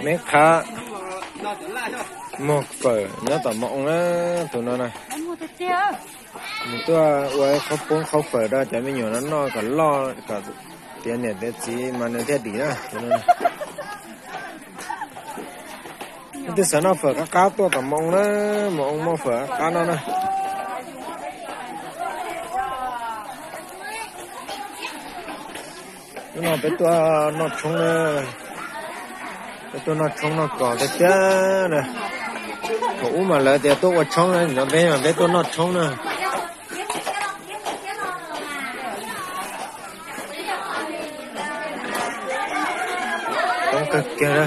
Meb qhab muag fawm nyob tom mos oo na, tus no na. Nws tuaj ua qhaub poob qhaub fawm rau cov me nyuam no noj kom loj kom tiav niam tiav txiv mas nws thiaj dim na. Leej twg xav noj fawm qab qab tuaj tom mos oo na, mos oo muaj fawm qab qab noj na. Hnub no peb tuaj noj tshoob na, peb tuaj noj tshoob noj kos tiag tiag na. Thaum ub mas lawv tias tuaj ua tshoob na, hnub no peb mas peb tuaj noj tshoob na. Toob kawg kiag na.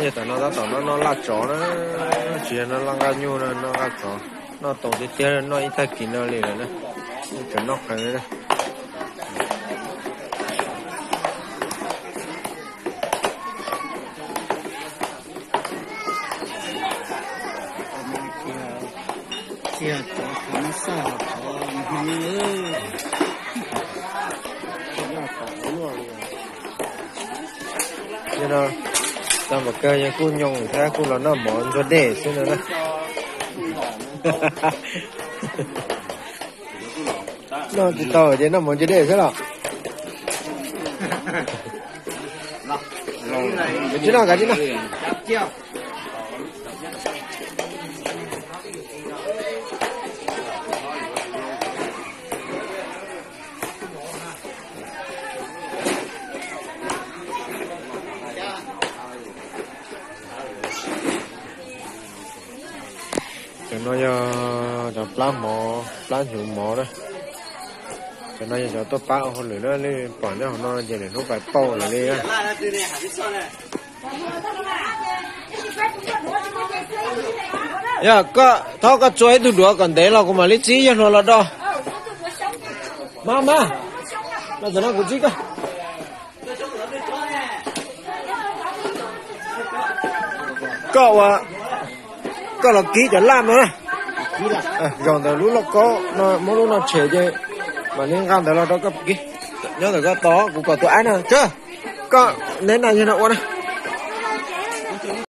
Yog tam no tab tom noj noj laj tsov na, tsis yog noj laj nqaj nyuj na, noj nqaj tsov. Noj tau tiag tiag, noj ib tag kis no li lawm na, tseem noj qees li na. Yog no, tau npaum kawg yog kuj nyoos thiab kuj los noj mov ntxuag dej xwb no na. Noj tsis tau ces noj mov ntxuag dej xwb los. Tsis noj, kav tsij noj. Cov no yog cov plab mov, plab hnyuv mov na. Cov no yog cov tuaj pab ua hauj lwm na, nej pom nyob hauv no ces lwm hnub pais pauj lawm li na. Yog koj thaub koj txua ib tug duav kom ntev los kuv mam li txib yawg hluas los do. Mas mas, los tam no kuv txib koj. Koj ua, koj los kib cov laj no na. Zaum ntawm lub lauj kaub no muab lub no tshem ces mam li nqa ntawd los rau koj kib. Nyob ntawm koj tos kuv kom tus aib no tsawg. Koj neb na yawg no ua na.